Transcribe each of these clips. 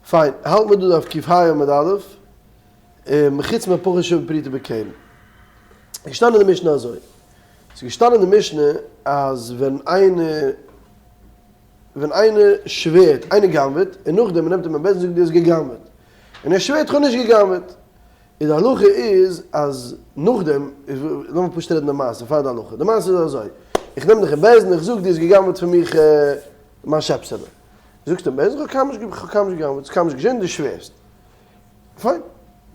פיין, האלט מיר דא דף ק"ה עמוד א', מחוץ מפחות שווה פרוטה בקרן. איז געשטאנען אין די משנה אזוי, ס'איז געשטאנען אין די משנה אז ווען איינער ווען איינער שווערט, איינער גנב'עט, און נאכדעם מ'נעמט אים אין בית דין זאגט דו האסט גע'גנב'עט, און ער שווערט כ'האב נישט גע'גנב'עט, איז די הלכה איז אז נאכדעם, לאמיר פשוט רעדן די מעשה פאר די הלכה, די מעשה איז אזוי, איך נעם דיך אין בית דין, איך זאג דו האסט גע'גנב'עט פון מיך מיין שעפסעלע, זאגסטו אין בית דין איך האב קיינמאל נישט גע'גנב'עט, ס'איז קיינמאל נישט געשען, דו שווערסט, פיין,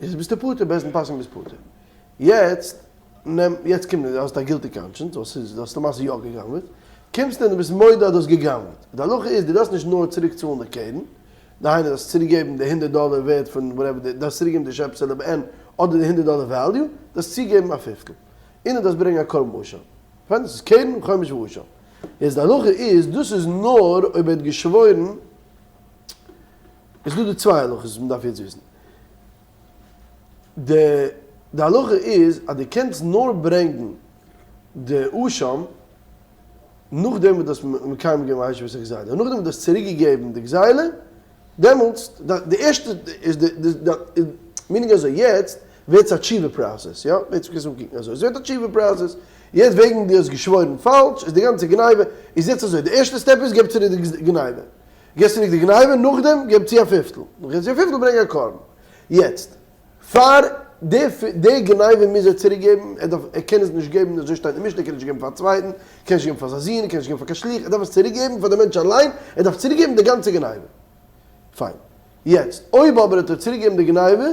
יעצט ביסטו פטור, בית דין פסק'נט ביסט פטור, יעצט נעם, יעצט קומט, דו האסט א guilty conscience, ווייל ס'איז, דו האסט למעשה יא גע'גנב'עט, קומסטו און דו ביסט מודה אז דו האסט גע'גנב'עט, די הלכה איז דו דארפסט נישט נאר צוריק צאלן די קרן, דהיינו דו דארפסט צוריק געבן די הונדרעט דאלער ווערט פון whatever, דו דארפסט צוריק געבן די שעפסעלע בעין אדער די הונדרעט דאלער value, דארפסט צוגעבן א פיפטל, און דו דארפסט ברענגען א קרבן אשם, פיין, דאס איז קרן, חומש ואשם. יעצט די הלכה איז, דאס איז נאר אויב ער האט געשוואוירן, איז דא די צוויי הלכות וואס מען דארף יעצט וויסן. די די הלכה איז אז דו קענסט נאר ברענגן די אשם נאכדעם וואס דו האסט מקיים געווען והשיב את הגזילה, נאכדעם וואס דו האסט צוריק געגעבן די גזילה, דעמאלטס, די ערשטע איז די די meaning אזוי, יעצט ווערט עס א תשובה process, יא? יעצט קענסטו אנקוקן אזוי, עס ווערט א תשובה process, יעצט וועגן דו האסט געשוואוירן פאלש איז די גאנצע גניבה, איז יעצט אזוי, די ערשטע step איז געב צוריק די גניבה, געסט צוריק די גניבה, נאכדעם געב צו א פיפטל, נאכדעם געב צו א פיפטל ברענג א קרבן. יעצט, פאר די די גניבה מוז ער צוריק געבן, ער דארף, ער קען עס נישט געבן, אזוי שטייט אין משנה, ער קען נישט געבן פאר א צווייטן, ער קען נישט געבן פאר זיין זון, ער קען נישט געבן פאר קיין שליח, ער דארף עס צוריק געבן פאר די מענטש אליין, ער דארף צוריק געבן די גאנצע גניבה. פיין. יעצט, אויב אבער האט ער צוריק געגעבן די גניבה,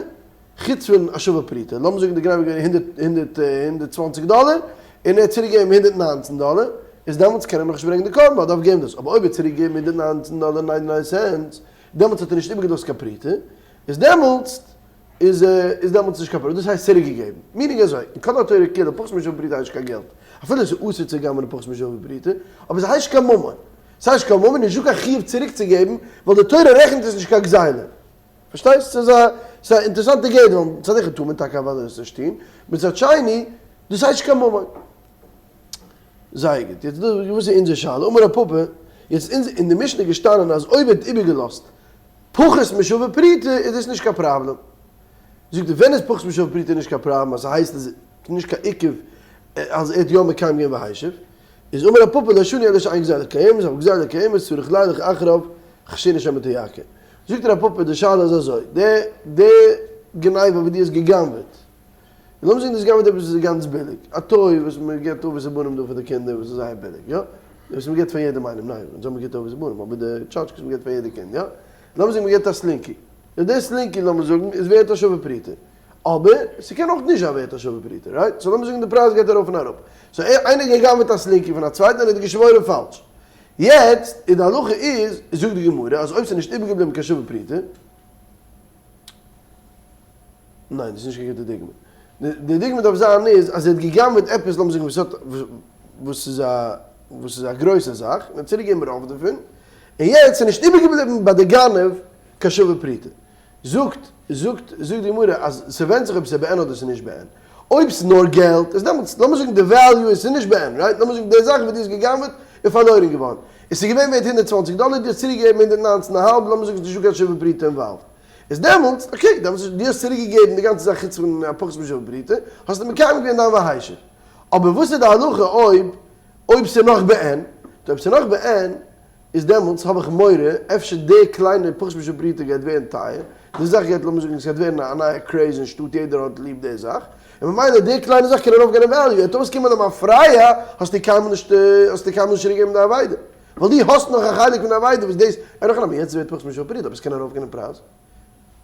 חוץ פון א שווה פרוטה, לאמיר זאגן די גניבה איז געווען הונדרעט הונדרעט הונדרעט צוואנציג דאלער, און ער האט צוריק געגעבן הונדרעט ניינצן דאלער, איז דעמאלטס קען ער נאכנישט ברענגען די קרבן, ווייל ער דארף געבן דאס, אבער אויב ער האט צוריק געגעבן הונדרעט ניינצן דאלער ninety nine cents, דעמאלטס האט ער נישט איבערגעלאזט קיין פרוטה, איז דעמאלטס איז איז דעמאלטס נישט קיין פרוטה, דאס הייסט צוריק געגעבן. meaning אזוי, אין כל התורה כולה פחות משווה פרוטה הייסט נישט קיין געלט, אפילו עס איז אסור צו גנב'נען פחות משווה פרוטה, אבער עס הייסט נישט קיין ממון. ס'הייסט קיין ממון, נישטא קיין חיוב צוריקצוגעבן, ווייל די תורה רעכנט עס נישט קיין גזילה. פארשטייסט? ס'איז א ס'איז א אינטערעסאנטע גדר, ווייל מצד אחד טאר מען טאקע אוודאי עס נישט טון, מצד שני, דאס הייסט נישט קיין ממון. זייער גוט. יעצט דא, וואס איז אונזער שאלה? אמר רב פפא, יעצט אונז, אין די משנה איז געשטאנען אז אויב ער האט איבערגעלאזט פחות משווה פרוטה איז דאס נישט קיין פראבלעם. זאגט ער, ווען איז פחות משווה פרוטה נישט קיין פראבלעם אז ס'הייסט אז נישט קיין עיכוב אז ער האט יא מקיים געווען והשיב? איז אמר רב פפא לא שנו אלא שאין גזילה קיימת, אבל גזילה קיימת צריך לילך אחריו חיישינן שמא תייקר. זאגט רב פפא די שאלה איז אזוי, די די גניבה וואס דו האסט גע'גנב'עט, און לאמיר זאגן דו האסט גע'גנב'עט עפעס וואס איז גאנץ ביליג, א toy וואס מען געבט אבות ובנים דא פאר די קינדער וואס איז זייער ביליג, יא? וואס מען געבט פאר יעדעם איינעם, ניין אונז האבן גוטע אבות ובנים, אבער די טשאטשקעס מען געבט פאר יעדע קינד, יא? לאמיר זאגן מען געבט א slinky, און די slinky לאמיר זאגן איז ווערט א שווה פרוטה, אבער ס'קען אויך נישט זיין ווערט א שווה פרוטה, right? So לאמיר זאגן די פרייז גייט ארויף און אראפ. So איינער האט גע'גנב'עט א slinky פון א צווייטן און ער האט געשוואוירן פאלש. יעצט איז די הלכה איז, זאגט די גמרא אז אויב ס'איז נישט איבערגעבליבן קיין שווה פרוטה, ניין דאס איז נישט קיין גוטע דוגמא. די דוגמא דארף זיין איז אז ער האט גע'גנב'עט עפעס לאמיר זאגן וואס האט וואס איז א וואס איז א גרויסע זאך, און האט צוריקגעגעבן רוב דערפון, און יעצט איז נישט איבערגעבליבן ביי די גנב קיין שווה פרוטה. זאגט זאגט זאגט די גמרא אז ס'ווענדט זיך אויב ס'איז בעין אדער ס'איז נישט בעין. אויב ס'איז נאר געלט איז דעמאלטס לאמיר זאגן די value איז ס'איז נישט בעין right לאמיר זאגן די זאך וואס דו האסט גע'גנב'עט איז פארלוירן געווארן און ס'איז געווען ווערט 120 דאלער דו האסט צוריק געגעבן 119 א האלב לאמיר זאגן ס'איז נישטא קיין שווה פרוטה involved איז דעמאלטס okay דעמאלטס דו האסט צוריק געגעבן די גאנצע זאך חוץ פון א פחות משווה פרוטה האסטו מקיים געווען דיין והשיב. אבער וואס איז די הלכה אויב אויב ס'איז נאך בעין אויב ס'איז נאך בעין איז דעמאלטס האב איך מורא אפשר די קליינע פחות משווה פרוטה גייט ווערן טייער, די זאך גייט לאמיר זאגן עס גייט ווערן א נייע craze אין שטאט יעדער האט ליב די זאך, און ממילא די קליינע זאך קען ארויף גיין אין value, וועט אויסקומען למפרע האסטו קיינמאל נישט האסטו קיינמאל נישט צוריק געגעבן די אבידה, ווייל דו האסט נאך א חלק פון די אבידה וואס דאס, אין הכי נמי יעצט ווערט פחות משווה פרוטה אבער עס קען ארויף גיין אין פרייז.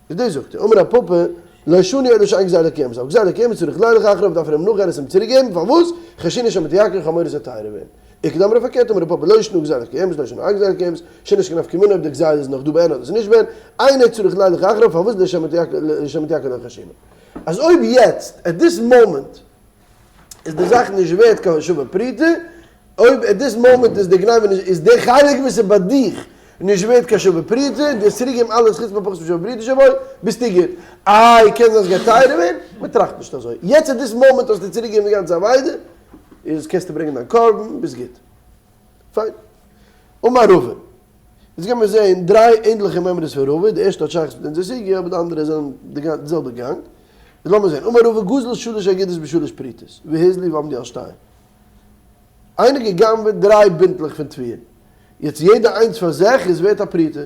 איז דאס זאגט ער, אמר רב פפא, לא שנו אלא שאין גזילה קיימת, אבל גזילה קיימת צריך לילך אחריו דארף ער אים נאכגיין עס אים צוריק געבן, פארוואס? חיישינן שמא תייקר איך האב מורא ס'וועט טייערער ווערן. איכא דאמרי פארקערט אמר רב פפא לא שנא גזילה קיימת לא שנא אין גזילה קיימת, ס'איז נישט קיין נפקא מינה אויב די גזילה איז נאך דא בעין אדער ס'איז נישט בעין, אינו צריך לילך אחריו, פארוואס לשמא תייקר לא חיישינן? אז אויב יעצט at this moment איז די זאך נישט ווערט קיין שווה פרוטה, אויב at this moment איז די גניבה נישט, איז די חלק וואס איז ביי דיך נישט ווערט קיין שווה פרוטה, דו האסט צוריק געגעבן אלעס חוץ מפחות משווה פרוטה שבו, ביסטו גוט. איי קען זיין ס'גייט טייערער ווערן? מען טראכט נישט אזוי. יעצט at this moment האסטו צוריק געגעבן די גאנצע אבידה, איז קענסטו ברענגען דיין קרבן, ביסט גוט. פיין. אמר רבא. יעצט גיימיר זעהן דריי ענדליכע מימרות פון רבא, די ערשטע האט שייכות מיט אונזער סוגיא אבער די אנדערע זענען די זעלבע גאנג. איז לאמיר זעהן, אמר רבא גזל שלש אגודות בשלש פרוטות, והוזלו ועמדו על שתיים. איינער גע'גנב'עט דריי בינטלעך פון תבואה, יעצט יעדע איינס פאר זיך איז ווערט א פרוטה.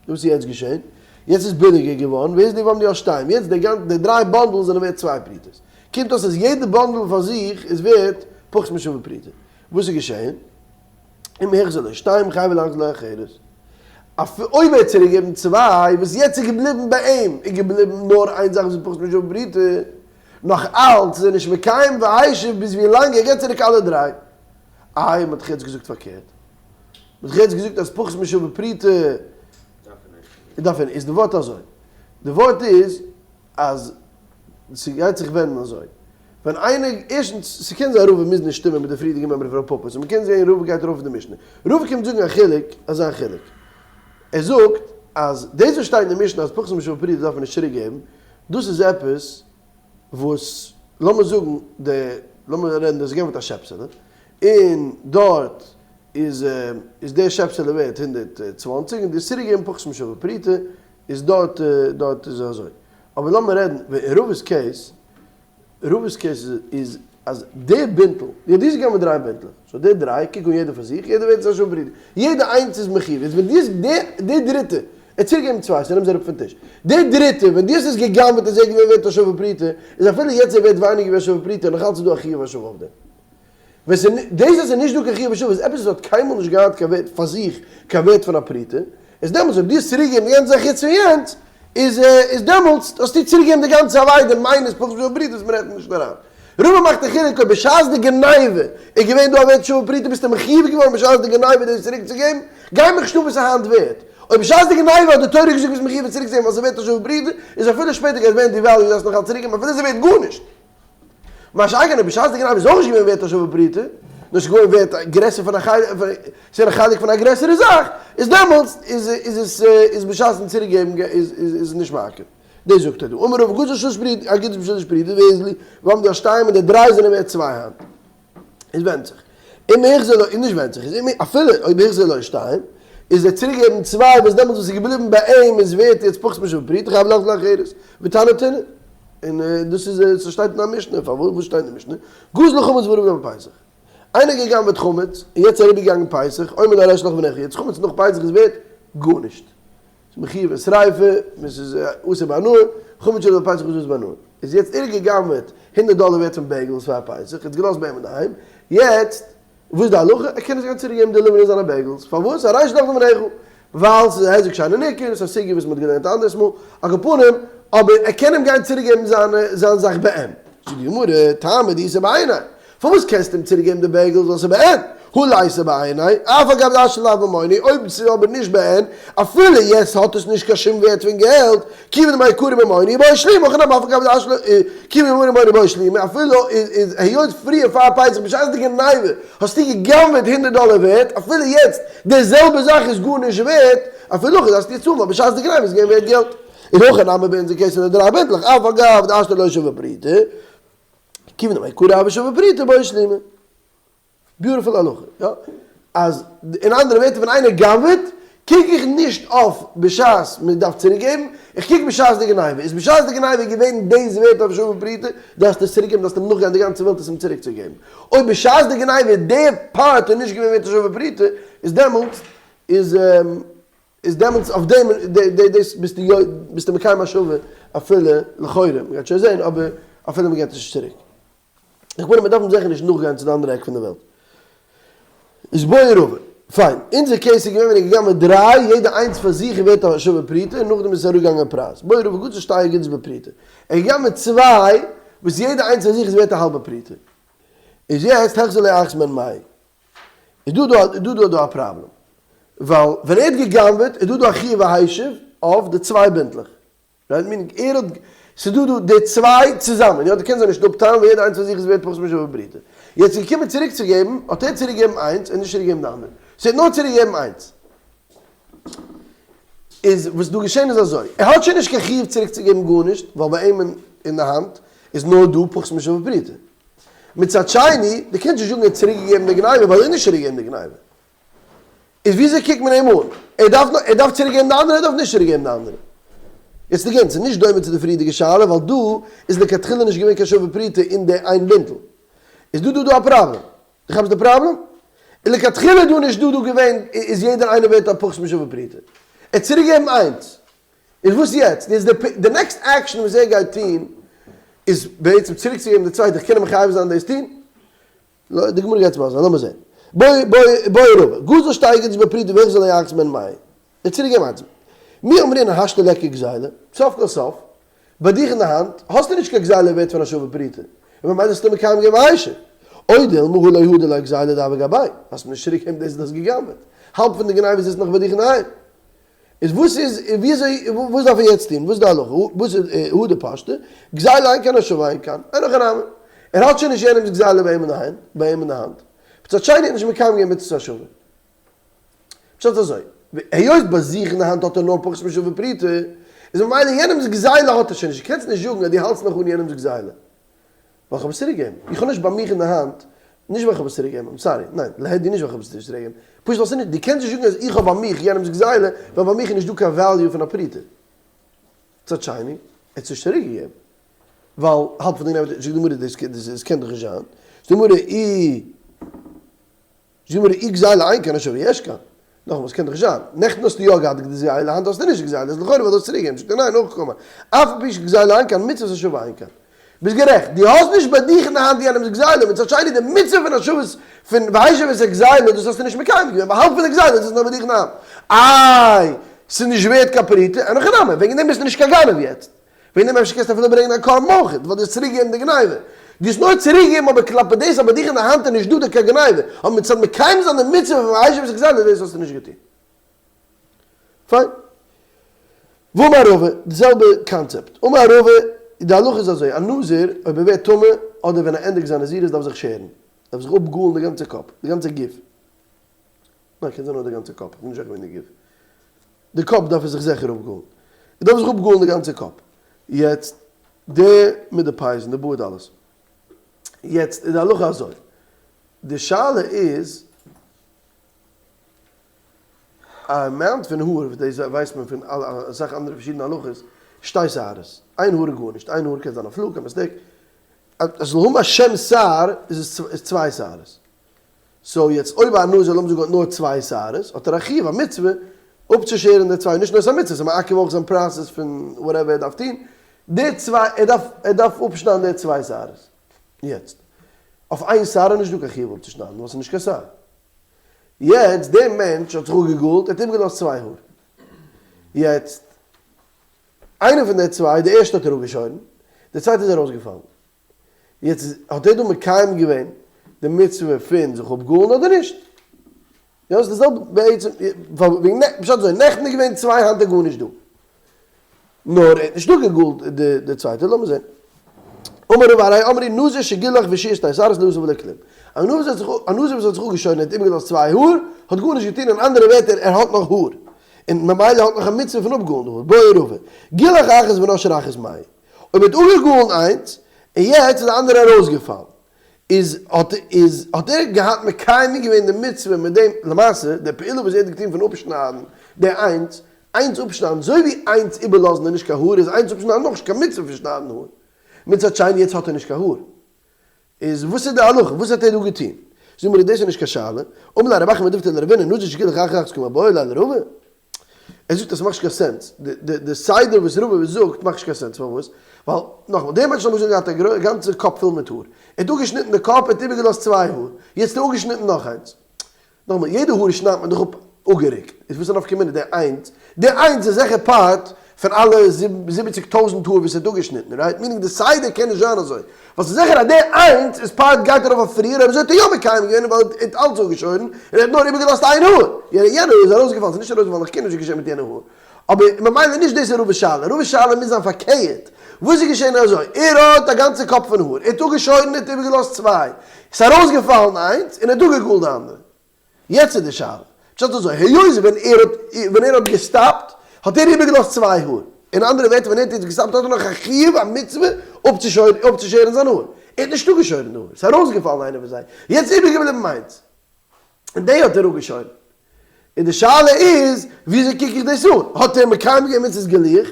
וואס איז יעצט געשעהן? יעצט איז ביליגער געווארן, והוזלו ועמדו על שתיים, יעצט די גאנ די דריי bundles זענען ווערט צוויי פרוטות. קומט אויס אז יעדע bundle פאר זיך איז ווערט פחות משווה פרוטה. וואס איז געשעהן? אם החזיר לו שתיים חייב להחזיר לו אחרת. אויב ער האט צוריק געגעבן צוויי, וואס יעצט איז געבליבן ביי אים, איז געבליבן נאר איין זאך וואס איז פחות משווה פרוטה, נאך אלץ איז ער נישט מקיים והשיב ביז ווי לאנג ער געבט צוריק אלע דריי. איי, מ'האט דאך יעצט געזאגט פארקערט. מ'האט דאך יעצט געזאגט אז פחות משווה פרוטה דארף ער נישט. איז די ווארט אזוי. די ווארט איז אז ס'גייט זיך ווענדן אזוי. ווען איינער, ערשטנס, ס'קען זיין רבא מוז נישט שטימען מיט די פריערדיגע מימרא פון רב פפא, so מ'קען זעהן רבא גייט ארויף אויף די משנה. רבא קומט זאגן א חילוק, אזא חילוק. ער זאגט אז דאס וואס שטייט אין די משנה אז פחות משווה פרוטה דארף מען נישט צוריק געבן, דאס איז עפעס וואס, לאמיר זאגן די, לאמיר רעדן דאס געבן מיט א שעפסעלע, און דארט איז איז די שעפסעלע ווערט 120 און די צוריק געבן פחות משווה פרוטה איז דארט דארט איז אזוי. אבער לאמיר רעדן אין רבא'ס case, רבא'ס case איז אז די בינטל, יא דו האסט געגעבן דריי בינטלעך, so די דריי, קוק אן יעדער פאר זיך, יעדער ווערט זיין שווה פרוטה, יעדע איינס איז מחיוב, יעצט ווען דו האסט די די דריטע, ער האט צוריקגעגעבן צוויי, so נעם זיי אראפ פון טיש, די דריטע, ווען דו האסט עס גע'גנב'עט איז ער געווען ווערט א שווה פרוטה, איז אפילו יעצט ער ווערט ווייניגער ווי א שווה פרוטה, נאך אלץ איז דא א חיוב השבה אויף דעם. ווען ס'איז דאס אז ס'איז נישט דא קיין חיוב השבה איז עפעס וואס האט קיינמאל נישט געהאט קיין ווערט פאר זיך, קיין ווערט פון א פרוטה, איז דעמאלטס אויב דו האסט צוריקגעגעבן די גאנצע זאך יעצט פון יענץ, איז איז דעמאלטס האסטו צוריקגעגעבן די גאנצע אבידה minus פחות משווה פרוטה וואס מ'רעכנט נישט אריין. רבא מאכט א חילוק אויב בשעת די גניבה איז געווען דא א ווערט שווה פרוטה ביסטו מחיוב געווארן בשעת די גניבה דאס צוריקצוגעבן, גיי מיך נישט אן וואס איז היינט ווערט. אויב בשעת די גניבה האט די תורה געזאגט ביסט מחיוב עס צוריקצוגעבן ווייל ס'איז ווערט א שווה פרוטה, איז אפילו שפעטער גייט ווערן devalued דארפסט נאכאלץ צוריקגעבן אפילו ס'איז ווערט גארנישט. מה שאין כן אויב בשעת די גניבה איז אויך נישט געווען ווערט א שווה פרוטה, נאר ס'איז געווען ווערט גרעסער פון א חלק, ס'איז געווען א חלק פון א גרעסערע זאך, איז דעמאלטס איז איז עס איז בשעת'ן צוריק געבן איז איז נישט מעכב. דאס זאגט ער דא. אמר רבא גזל שלש פרוטות, אגודות בשלש פרוטות והוזלו, ועמדו על שתיים און די דריי זענען ווערט צוויי היינט. עס ווענדט זיך. אם החזיר לו, נישט ווענדט זיך, איז אם אפילו אויב החזיר לו שתיים, איז ער צוריק געבן צוויי וואס דעמאלטס וואס איז געבליבן ביי אים איז ווערט יעצט פחות משווה פרוטה חייב להחזיר לאחרת. ותנא תינא. און דאס איז ס'שטייט אין א משנה, פארוואס וואס שטייט אין די משנה? גזל חמץ ועבר בפסח. איינער האט גע'גנב'עט חמץ, און יעצט איז אריבערגעגאנגען פסח, אומר לו הרי שלך לפניך, יעצט חמץ נאך פסח איז ווערט גארנישט. ס'איז מחיוב אין שריפה, און ס'איז אסור בהנאה, חמץ שעבר בפסח איז אסור בהנאה. איז יעצט ער האט גע'גנב'עט הונדערט דאלער ווערט פון bagels פאר פסח, יעצט געלאזט ביי אים אינדערהיים, יעצט וואס איז די הלכה? ער קען נישט גיין צוריק געבן deliver ן זיינע bagels, פארוואס? הרי שלך לפניך, ווייל ס'איז א היזק שאינו ניכר, ס'איז א סוגיא וואס מ'האט געלערנט אנדערס מאל, על כל פנים, אבער ער קען אים גיין צוריק געבן זיינע זיין זאך בעין. זאגט די גמרא, טעמא דאיתיה בעיניה, פארוואס קענסטו אים צוריק געבן די bagels ווייל ס'איז בעין? הא ליתא בעיניה, אף על גב דהשתא לאו ממונא, אויב ס'איז אבער נישט בעין, אפילו יעצט האט עס נישט קיין שום ווערט פון געלט, כיוון דמעיקרא ממונא בעי שלומי, הכא נמי אף על גב דהשתא כיוון דמעיקרא ממונא בעי שלומי, אפילו איז היות פריער פאר פסח בשעת די גניבה האסטו גע'גנב'עט הונדערט דאלער ווערט, אפילו יעצט די זעלבע זאך איז גארנישט ווערט, אפילו הכי דארפסטו צאלן ווייל בשעת די גניבה איז געווען ווערט געלט. און הכא נמי ביי אונזער case פון די דריי בינטלעך, אף על גב דהשתא לא שווה פרוטה, כיוון דמעיקרא הוה שווה פרוטה בעי שלומי. beautiful הלכה, יא? אז אין אנדערע ווערטער ווען איינער גנב'עט, קוק איך נישט אויף בשעת מען דארף צוריק געבן, איך קוק בשעת די גניבה, איז בשעת די גניבה געווען דאס ווערט אויף שווה פרוטה, דארפסטו עס צוריק געבן, דארפסט אים נאכגיין די גאנצע וועלט עס אים צוריק צו געבן. אויב בשעת די גניבה די part איז נישט געווען ווערט א שווה פרוטה, איז דעמאלטס איז איז דעמאלטס אויף דעם דאס ביסטו ביסטו מקיים השבה אפילו לכאורה, מען גייט שוין זען, אבער אפילו מען געבט עס נישט צוריק. איך מיין אז מען דארף זיכער נישט נאכגיין צו די אנדערע עק פון די וועלט. איז בעי רבא. פיין. אונזער case איז געווען ווען ער איז געגאנגען מיט דריי, יעדע איינס פאר זיך איז ווערט א שווה פרוטה, און נאכדעם איז עס אראפגעגאנגען אין פרייז. בעי רבא גזל שתי אגודות בפרוטה. ער איז געגאנגען מיט צוויי, וואס יעדע איינס פאר זיך איז ווערט א האלבע פרוטה. איז יעצט החזיר לו אחת מהן מהו. איז דא דא איז דא דא דא א פראבלעם. ווייל ווען ער האט גע'גנב'עט איז דא דא א חיוב והשיב אויף די צוויי בינטלעך. right? Meaning ער האט, ס'איז דא דא די צוויי צוזאמען, יא? דו קענסט זיי נישט אפטיילן ווייל יעדע איינס פאר זיך איז ווערט פחות משווה פרוטה. יעצט איז געקומען צוריקצוגעבן, האט ער צוריקגעגעבן איינס און נישט צוריקגעגעבן די אנדערע. So ער האט נאר צוריקגעגעבן איינס. איז וואס דא געשען איז אזוי, ער האט שוין נישט קיין חיוב צוריקצוגעבן גארנישט, ווייל ביי אים אין די האנט איז נאר דא פחות משווה פרוטה. מצד שני, דו קענסט נישט זאגן ער האט צוריקגעגעבן די גניבה ווייל ער האט נישט צוריקגעגעבן די גניבה. איז וויאזוי קוקט מען אים אן? ער דארף נאר, ער דארף צוריק געבן די אנדערע, ער דארף נישט צוריק געבן די אנדערע. יעצט again, ס'איז נישט דומה צו די פריערדיגע שאלה, ווייל דא איז לכתחילה נישט געווען קיין שווה פרוטה אין די איין בינטל. איז דא דא דא א פראבלעם. דו כאפסט די פראבלעם? איז לכתחילה דא נישט דא דא געווען, איז יעדער איינער ווערט א פחות משווה פרוטה. ער האט צוריק געגעבן איינס. איז וואס יעצט? יעצט די next action וואס ער גייט טון איז בעצם צוריק צו געבן די צווייטע, איך קען אים מחייב זיין דאס טון? די גמרא גייט עס מסביר זיין, לאמיר זען. בעי רבא, גזל שתי גזילות בפרוטה והחזיר לו אחת מהן מאי. ער האט צוריק געגעבן איינס. מי אמרינן השתא ליכא גזילה, סוף כל סוף, ביי דיך אין די האנט האסטו נישט קיין גזילה ווערט פון א שווה פרוטה, און ממילא האסטו מקיים געווען והשיב. או דילמא הא לא הדר ליה גזילה דהוה גביה, האסט מיר נישט צוריק געגעבן דאס וואס דו האסט גע'גנב'עט. האלב פון די גניבה זיצט נאך ביי דיך אינדערהיים. איז וואס איז וויאזוי וואס דארף ער יעצט טון? וואס איז די הלכה? וואס איז הא דפשטא? גזילה אין כאן השבה אין כאן. אין הכי נמי. ער האט שוין נישט יענעמס גזילה ביי אים אינדערהיים, ביי אים אין די האנט. מצד שני האט נישט מקיים געווען מצות השבה. פשט אזוי, היות ביי זיך אין די האנט האט ער נאר פחות משווה פרוטה, איז ממילא יענעמס גזילה האט ער שוין נישט, דו קענסט נישט זאגן אז דו האלטסט נאך אן יענעמס גזילה, ווייל איך האב עס צוריק געגעבן, איך האב נישט ביי מיך אין די האנט, נישט ווייל איך האב עס צוריק געגעבן, I'm sorry, ניין, להדיא נישט ווייל איך האב עס נישט צוריק געגעבן, פשוט ווייל ס'איז נישט, דו קענסט נישט זאגן אז איך האב ביי מיך יענעמס גזילה, ווייל ביי מיך איז נישט דא קיין value פון א פרוטה. מצד שני, ער האט עס נישט צוריק געגעבן, ווייל האלב פון די גניבה, זאגט די גמרא, דאס קען דאך נישט זיין, זאגט די גמרא, אי. זאג מיר אי גזילה אין כאן השבה יש כאן. נאכאמאל, ס'קען דאך נישט זיין. נעכטן האסטו יא געהאט גזילה, היינט האסטו נישט גזילה, איז לכאורה ווייל דו האסט צוריקגעגעבן. זאגט ער ניין, הכי קאמר, אף על פי שגזילה אין כאן, מצוות השבה אין כאן. ביסט גערעכט, דו האסט נישט ביי דיך אין די האנט יענעמ'ס גזילה, מצד שני די מצוה פון השבת פון והשיב את הגזילה, דאס האסטו נישט מקיים געווען, ווייל האלב פון די גזילה איז נאך ביי דיך אין די האנט. איי, ס'איז נישט ווערט קיין פרוטה, אין הכי נמי, וועגן דעם ביסטו נישט קיין גנב יעצט. וועגן דעם אפשר קענסטו אפילו ברענגען א קרבן אויך, ווייל דו האסט צוריק געגעבן די גניבה. דו האסט נאר צוריק געגעבן אבער כלפי דאס אז ביי דיך אין די האנט איז נישט דא די קיין גניבה, אבער מצד מקיים זיין די מצוה פון והשיב את הגזילה דאס האסטו נישט געטון. פיין. ואמר רבא, די זעלבע קאנצעפט. אמר רבא, די הלכה איז אזוי, א נזיר אויב ער ווערט טמא אדער ווען ער ענדיגט זיין נזירות דארף זיך שערן, דארף זיך אפגאלן די גאנצע קאפ, די גאנצע גוף. ניין קען זיין נאר די גאנצע קאפ, איך בין נישט זיכער וועגן די גוף. די קאפ דארף ער זיך זיכער אפגאלן. ער דארף זיך אפגאלן די גאנצע קאפ. יעצט די מיט די פאות און די בארד אלעס. יעצט איז די הלכה אזוי. די שאלה איז א amount פון האר, וואס דאס ווייסט מען פון אסאך אנדערע פארשידענע הלכות, שתי שערות. איין האר איז גארנישט. איין האר קען זיין א פלוק, א mistake. אז עס זאל האבן א שם שער איז עס צוויי שערות. so יעצט אויב א נזיר לאמיר זאגן האט נאר צוויי שערות האט ער א חיוב א מצוה אפצושערן די צוויי, נישט נאר ס'איז א מצוה ס'איז מעכב אויך זיין process פון whatever ער דארף טון, די צוויי ער דארף ער דארף אפשניידן די צוויי שערות, יעצט אויף איין שער איז נישט דא קיין חיוב אפצושניידן ווייל ס'איז נישט קיין שער, יעצט דער מענטש האט זיך אפגעגאלט ער האט איבערגעלאזט צוויי האר, יעצט איינע פון די צוויי די ערשטע האט ער אפגעשוירן די צווייטע איז ארויסגעפאלן, יעצט האט ער דא מקיים געווען די מצוה פון זיך אפגאלן אדער נישט? יא ס'איז די זעלבע בעצם, וועגן נעכטן, פשט אזוי, נעכטן איז געווען צוויי היינט איז גארנישט דא. נאר ער האט נישט אפגעגאלט די די צווייטע, לאמיר זען. אמר רבא הרי אמרו נזיר שגילח והשאיר שתי שערות לא עשה ולא כלום. א נזיר האט זיך א נזיר וואס האט זיך אפגעשוירן און האט איבערגעלאזט צוויי האר, האט גארנישט געטון, אין אנדערע ווערטער ער האט נאך האר, און ממילא האט נאך א מצוה פון אפגאלן די האר, בעי רבא, גילח אחת ונשר אחת מאי. אויב ער האט אפגעגאלן איינס און יעצט איז די אנדערע ארויסגעפאלן, איז האט איז האט ער געהאט מקיים געווען די מצוה מיט דעם, למעשה די פעולה וואס ער האט געטון פון אפשניידן די איינס, איינס אפשניידן, אזוי ווי איינס איבערלאזן איז נישט קיין האר איז איינס אפשניידן נאך נישט קיין מצוה פון שניידן האר, מצד שני יעצט האט ער נישט קיין האר, איז וואס איז די הלכה? וואס האט ער דא געטון? זאג מיר דאס איז נישט קיין שאלה, אמר ליה רב אחא מדיפתי לרבינא נזיר שגילח אחת קא מיבעיא ליה לרבא. ער זאגט אז ס'מאכט נישט קיין sense, די סדר וואס רבא זאגט מאכט נישט קיין sense, פארוואס? ווייל נאכאמאל, דער מענטש האט למשל געהאט א גאנצע קאפ פול מיט האר, ער האט אפגעשניטן די קאפ, ער האט איבערגעלאזט צוויי האר, יעצט האט ער אפגעשניטן נאך איינס. נאכאמאל, יעדע האר שניידט מען דאך אפ אפגערוקט, איז וואס איז נפקא מינה די איינס? די איינס איז זיכער part פון אלע זיבעציג טויזענט האר וואס ער האט אפגעשניטן, right? Meaning די סדר קען נישט זיין אזוי, ווייל ס'איז זיכער אז די איינס איז part גייט ארויף אויף פריער, אויב אזוי האט ער יא מקיים געווען ווייל ער האט אלץ אפגעשוירן און ער האט נאר איבערגעלאזט איין האר, יענע יענע האר איז ארויסגעפאלן, ס'איז נישט ארויסגעפאלן איך קען נישט וואס איז געשען מיט יענע האר, אבער ממילא נישט דאס איז רבא'ס שאלה, רבא'ס שאלה מוז זיין פארקערט, וואס איז געשען אזוי, ער האט א גאנצע קאפ פון האר, ער האט אפגעשוירן ער האט איבערגעלאזט צוויי, ס'איז ארויסגעפאלן איינס און ער האט אפגעגאלט די אנדערע. יעצט איז די שאלה, פשט אזוי, היות ווען ער האט ווען ער האט געסטאפט האט ער איבערגעלאזט צוויי האר, אין אנדערע ווערטער ווען ער האט יעצט געסטאפט האט ער נאך א חיוב א מצוה אפצושוירן זיין האר, ער האט נישט אפגעשוירן די האר, ס'איז ארויסגעפאלן איינע פון זיי, יעצט איז איבערגעבליבן איינס, און די האט ער אפגעשוירן. און די שאלה איז, וויאזוי קוק איך דאס אן? האט ער מקיים געווען מצות גילוח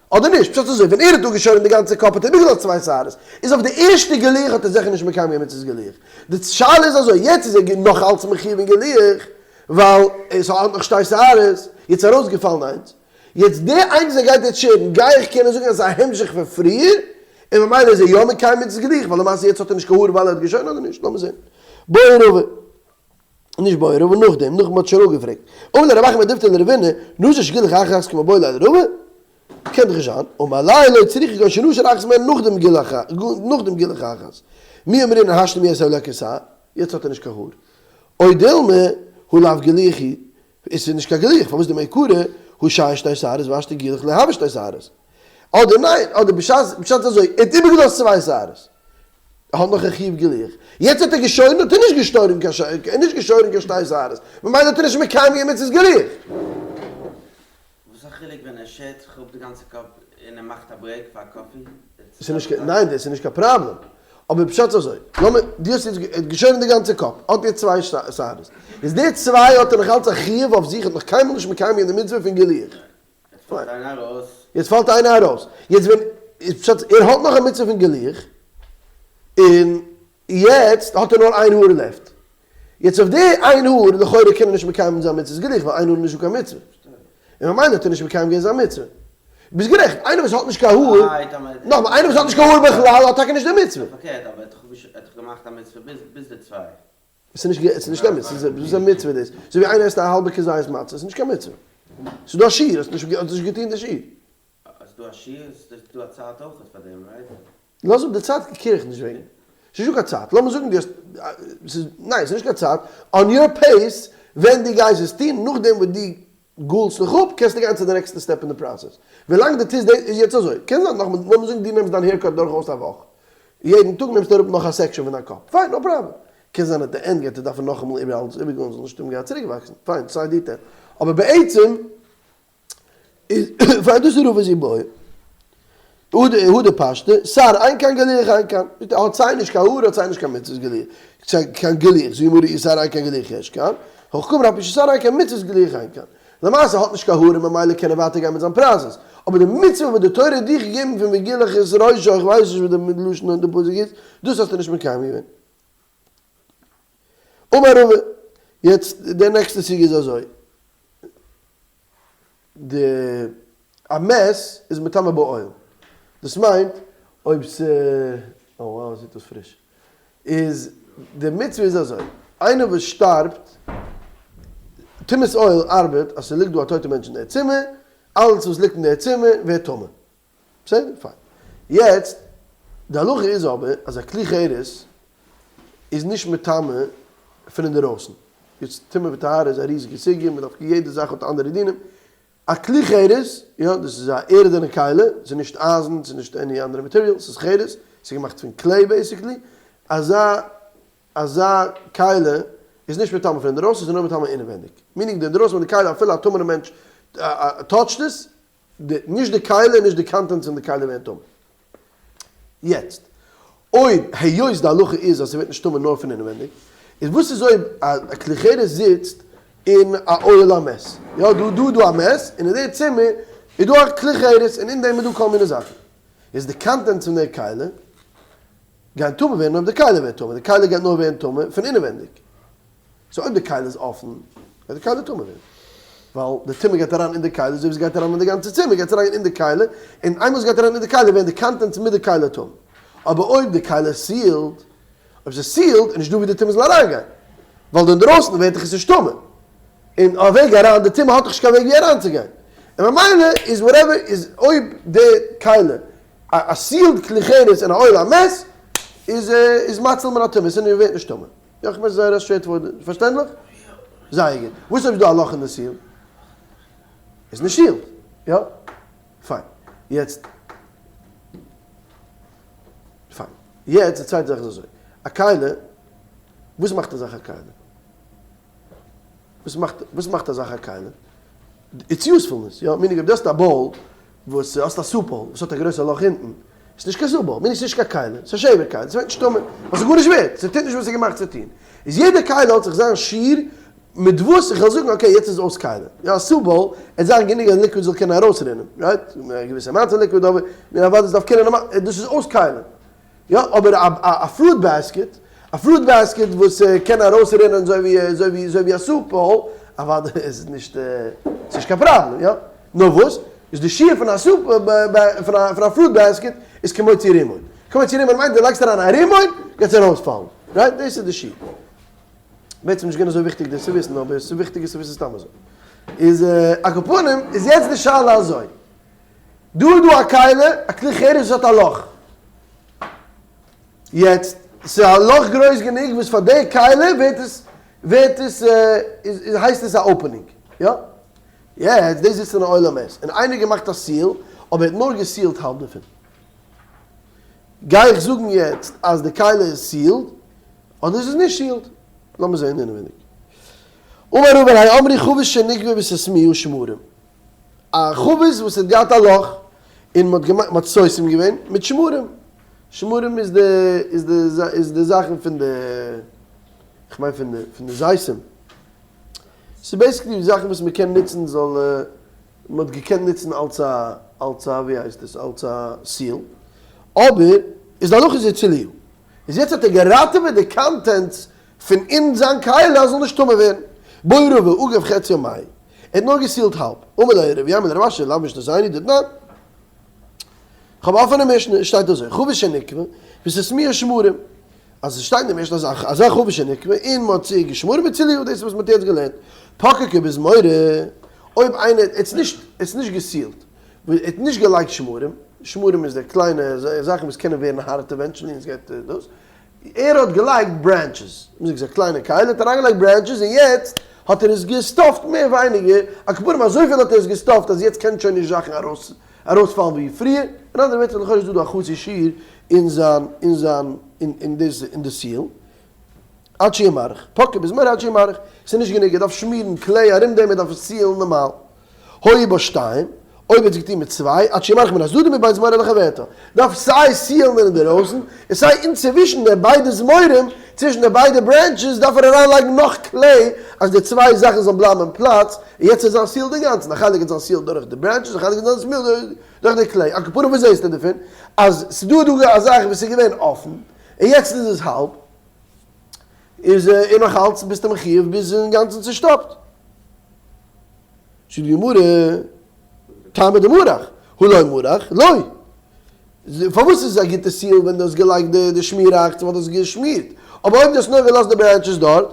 אדער נישט? פשט אזוי, ווען ער האט אפגעשוירן די גאנצע קאפ האט ער איבערגעלאזט צוויי שערות, איז אויף די ערשטע גילוח האט ער זיכער נישט מקיים געווען מצות גילוח. די שאלה איז אזוי, יעצט איז ער נאך אלץ מחיוב אין גילוח, ווייל עס האט נאך שתי שערות, יעצט ארויסגעפאלן איינס, יעצט די איינס וואס ער גייט יעצט שערן, גיי איך קענען זאגן אז עס איז א המשך פון פריער, און ממילא איז ער יא מקיים מצות גילוח, ווייל למעשה יעצט האט ער נישט קיין האר ווייל ער האט געשוירן אדער נישט? לאמיר זען. בעי רבא. נישט בעי רבא נאכדעם, נאך מ'האט שוין אפגעפרעגט. אמר ליה רב אחא בר דפתא לרבינא, נזיר שגילח אחת קמיבעיא ליה לרבא? קען דאך נישט זיין. אמר ליה לא צריכא כגון שנשר אחת מהן נאכדעם גילח נאכדעם גילח אחת. מי אמרינן השתא מיהת הוה ליה כשער? יעצט האט ער נישט קיין האר. או דילמא הא לאו גילוח הוא, עס איז נישט קיין גילוח, פארוואס דמעיקרא הא שייר שתי שערות והשתא גילח לא הוה שתי שערות. אדער ניין, אדער בשעת בשעת אזוי, ער האט איבערגעלאזט צוויי שערות. ער האט נאך א חיוב גילוח. יעצט האט ער געשוירן האט ער נישט געשטוירן קיין ש נישט געשוירן קיין שתי שערות. ממילא האט ער נישט מקיים געווען מצות גילוח. וואס א חילוק ווען ער שערט זיך אפ די גאנצע קאפ און ער מאכט א break פאר א coffee? ס'איז נישט קיין, ניין דאס איז נישט קיין פראבלעם. אבער פשט איז אזוי, לאמיר, דו האסט יעצט ער האט געשוירן די גאנצע קאפ, האט יעצט צוויי שערות. איז די צוויי האט ער נאך אלץ א חיוב אויף זיך, האט נאך קיינמאל נישט מקיים געווען די מצוה פון גילוח. יעצט פאלט איינער ארויס. יעצט פאלט איינער ארויס. יעצט ווען, איז פשט ער האט נאך א מצוה פון גילוח, און יעצט האט ער נאר איין האר left. יעצט אויף די איין האר לכאורה קען ער נישט מקיים זיין מצות גילוח ווייל איין האר איז נישטא קיין מצוה. און ממילא האט ער נישט מקיים געווען זיין מצוה. ביסט גערעכט, איינער וואס האט נישט קיין האר, נאכאמאל, איינער וואס האט נישט קיין האר בכלל האט טאקע נישט די מצוה. פארקערט, אבער ער האט דאך געמאכט א מצוה ביז די צוויי. עס איז נישט, עס איז נישט אמת, עס איז וואס א מצוה דאס? אזוי ווי איינער עסט א האלבע כזית מצה, עס איז נישט קיין מצוה. עס איז דא א שיעור, האסט נישט האסט נישט געטון די שיעור. עס איז דא א שיעור, עס איז דא א צייט אויך פאר דעם, right? לאז אפ די צייט care איך נישט וועגן. עס איז נישטא קיין צייט, לאמיר זאגן דו האסט, עס איז, ניין עס איז נישט קיין צייט, on your pace ווען דו גייסט עס טון, נאכדעם וואס דו גאלסט דיך אפ, קענסטו גיין צו די נעקסטע step אין די פראסעס. ווילאנג דו טוסט דאס, איז יעצט אזוי, קען זיין נאכאמאל, לאמיר זאגן דו נעמסט דיין haircut דורכאויס א וואך, יעדן טאג נעמסטו אראפ נאך א section פון דיין קאפ, פיין, no problem. קען זיין at the end גייט ער דארפן נאכאמאל איבער אלעס איבערגאלן זאל נישט האבן געהאט צוריקוואקסן, פיין, ס'איז א detail. אבער בעצם איז פיין, דאס איז רבא'ס איבעיא. הא דפשטא, שער אין כאן גילוח אין כאן. האט סיי נישט קיין האר האט סיי נישט קיין מצות גילוח. קיין גילוח, זו גמרא שער אין כאן גילוח יש כאן. הכא קאמר אף על פי ששער אין כאן מצות גילוח אין כאן. למעשה האט נישט קיין האר און ממילא קען ער ווייטער גיין מיט זיין פראסעס. אבער די מצוה וואס די תורה האט דיך געגעבן פון וגילח את ראשו, איך ווייס נישט וואס די לשון אין די פסוק איז, דאס האסטו נישט מקיים געווען. אמר רבא, יעצט די נעקסטע סוגיא איז אזוי. די א מת איז מטמא באוהל, דאס מיינט אויב ס, oh wow זעט אויס פריש, איז די מצוה איז אזוי, איינער וואס שטארבט, טומאת אוהל ארבעט אז ס'ליגט דא א טויטע מענטש אין די צימער, אלעס וואס ליגט אין די צימער ווערט טמא, בסדר? פיין. יעצט, די הלכה איז אבער אז א כלי חרס איז נישט מטמא פון אינדערויסן. יעצט, טומאה וטהרה איז א ריזיגע סוגיא, מען דארף יעדע זאך האט אנדערע דינים. א כלי חרס, יא, דאס איז א ערדענע כלי, ס'איז נישט אייזן, ס'איז נישט any אנדערע material, ס'איז חרס, ס'איז געמאכט פון clay basically. אזא אזא כלי איז נישט מטמא פון אינדערויסן, ס'איז נאר מטמא אינעווענדיג. meaning די אינדערויסן פון די כלי אפילו א טמא'נע מענטש touch ט עס, די, נישט די כלי און נישט די contents פון די כלי ווערן טמא. יעצט, אויב היות די הלכה איז אז ס'ווערט נישט טמא נאר פון אינעווענדיג, איז וואס איז אויב א כלי חרס זיצט אין א אוהל המת? יא, דא דא איז דא א מת, און אין די צימער איז דא א כלי חרס, און אין דעם איז דא כל מיני זאכן. איז די contents פון די כלי גייען טמא ווערן אויב די כלי ווערט טמא, די כלי גייט נאר ווערן טמא פון אינעווענדיג. so אויב די כלי איז אפן, גייט די כלי טמא ווערן. ווייל די טומאה גייט אריין אין די כלי, אזוי ווי עס גייט אריין אין די גאנצע צימער גייט עס אריין אין די כלי, און איינמאל עס גייט אריין אין די כלי ווערן די contents מיט די כלי טמא. אבער אויב די כלי איז sealed, אויב ס'איז sealed איז נישטא ווי די טומאה זאל אריינגיין. ווייל די אינדרויסן ווערט דאך עס נישט טמא. און א וועג אריין, די טומאה האט דאך נישט קיין וועג ווי אריינצוגיין. און ממילא איז whatever איז אויב די כלי, א sealed כלי חרס אין א אוהל המת, איז איז מציל מן הטומאה, ס'איז ווערט נישט טמא. יא כ'מיין ס'איז זייער א straightforward, פארשטענדליך? זייער גוט. וואס אויב איז דא א לאך אין די seal? איז נישט sealed, יא? פיין. יעצט, פיין. יעצט די צווייטע זאך איז אזוי. א כלי, וואס מאכט א זאך א כלי? וואס מאכט, וואס מאכט א זאך א כלי? its usefulness, יא? meaning אויב דו האסט א bowl וואס, האסט א soup bowl וואס האט א גרויסע לאך אונטן, איז נישט קיין soup bowl, meaning ס'איז נישט קיין כלי, ס'איז א שבר כלי, ס'ווערט נישט טמא, ווייל ס'איז גארנישט ווערט, ס'טוט נישט וואס ס'איז געמאכט צו טון. איז יעדע כלי האט זיך זיין שיעור. מיט וואס איך וועל זאגן okay יעצט איז אויס כלי, יא א soup bowl עט זיין גענוג אז liquid זאל קענען ארויסרינען, right? א געוויסע amount פון liquid אבער מיר אוודאי עס דארף קענען דאס איז אויס כלי, יא אבער א fruit basket, א fruit basket וואס קען ארויסרינען אזוי ווי אזוי ווי אזוי ווי א soup bowl, אוודאי איז נישט ס'נישט קיין פראבלעם, יא? נאר וואס איז די שיעור פון א soup פון א fruit basket איז כמוציא רימון, כמוציא רימון מיינט דו לייגסט אריין א רימון גייט עס ארויספאלן, right? דאס איז די שיעור. בעצם נישט געווען אזוי וויכטיג דאס צו וויסן אבער עס איז וויכטיג עס צו וויסן סתם אזוי. איז על כל פנים איז יעצט די שאלה אזוי. דא איז דא א כלי, א כלי חרס וואס האט א לאך. יעצט ס'איז א לאך גרויס גענוג וואס פאר די כלי ווערט עס ווערט עס איז הייסט עס א opening. יא? יעצט דאס זיצט אין א אולם מת און איינער געמאכט א seal אבער ער האט נאר געסילט האלב דערפון. גיי איך זאגן יעצט אז די כלי איז sealed אדער איז עס נישט sealed? לאמיר זעהן אינעווייניג. אמר רבא הרי אמרו חבית שניקבה וסתמוה שמרים. א חבית וואס האט געהאט א לאך און מ'האט געמאכט מ'האט סותם געווען מיט שמרים. שמרים איז די איז די איז די זאכן פון די כ'מיין פון די פון די זיתים. ס'איז basically די זאכן וואס מ'קען נוצן זאל מ'האט געקענט נוצן אלס א אלס א ווי הייסט עס אלס א seal. אבער איז די הלכה איז הצילוה. איז יעצט האט ער געראטעוועט די contents פון אין זיין כלי אז זאל נישט טמא ווערן. בעי רבא אגף חציה מאי. ער האט נאר געסילט האלב. אמר ליה רב יימר לרב אשי לאו משנתנו דתנן. כ'האב א אפענע משנה, עס שטייט אזוי, חבית שניקבה וסתמוה שמרים. אז עס שטייט אין די משנה אז אזא חבית שניקבה און מ'האט צו געשמרים הצילוה, דאס איז וואס מ'האט יעצט געלערנט. פקקה בזמורה, אויב איינער, ער האט נישט געסילט. ער האט נישט געלייגט שמרים, שמרים איז די קליינע זאכן וואס קענען ווערן הארט eventually און עס גייט דאס, ער האט געלייגט branches, מ'זאגט ס'איז א קליינע כלי, ער האט אריינגעלייגט branches און יעצט האט ער עס געסטאפט מער ווייניגער, על כל פנים אזויפיל האט ער עס געסטאפט אז יעצט קען שוין נישט זאכן ארויס ארויספאלן ווי פריער, אין אנדערע ווערטער לכאורה איז דא דא א חצי שיעור אין זיין אין זיין אין דאס אין די seal. עד שימרח, פקקה בזמורה עד שימרח, ס'איז נישט גענוג, ער דארף שמירן קלעי ארום דעם, ער דארף עס סילן נארמאל. היו בה שתיים, אויב האט זי געטון מיט צוויי, עד שימרח מן הצדדים ובין זמורה לחברתה, דארף סיי סילן אינדערויסן, און סיי אינצווישן די ביידע זמורים, צווישן די ביידע branches, דארף ער אריינלייגן נאך קלעי, אז די צוויי זאכן זאלן בלייבן אין פלאץ, און יעצט וועט זיין sealed אינגאנצן, א חלק וועט זיין sealed דורך די branches, א חלק וועט זיין sealed דורך די קלעי. על כל פנים וואס זעסטו דערפון? אז ס'דא דא א זאך וואס איז געווען אפן, און יעצט איז עס האלב, איז און נאך אלץ ביסטו מחיוב ביז אינגאנצן צושטאפט. זאגט די גמרא, טעמא דמרח, הא לא מרח, לא. פארוואס איז עס א גוטע seal ווען דו האסט געלייגט די שמיראכץ און מ'האט עס געשמירט, אבער אויב דו האסט נאר געלאזט די branches דארט,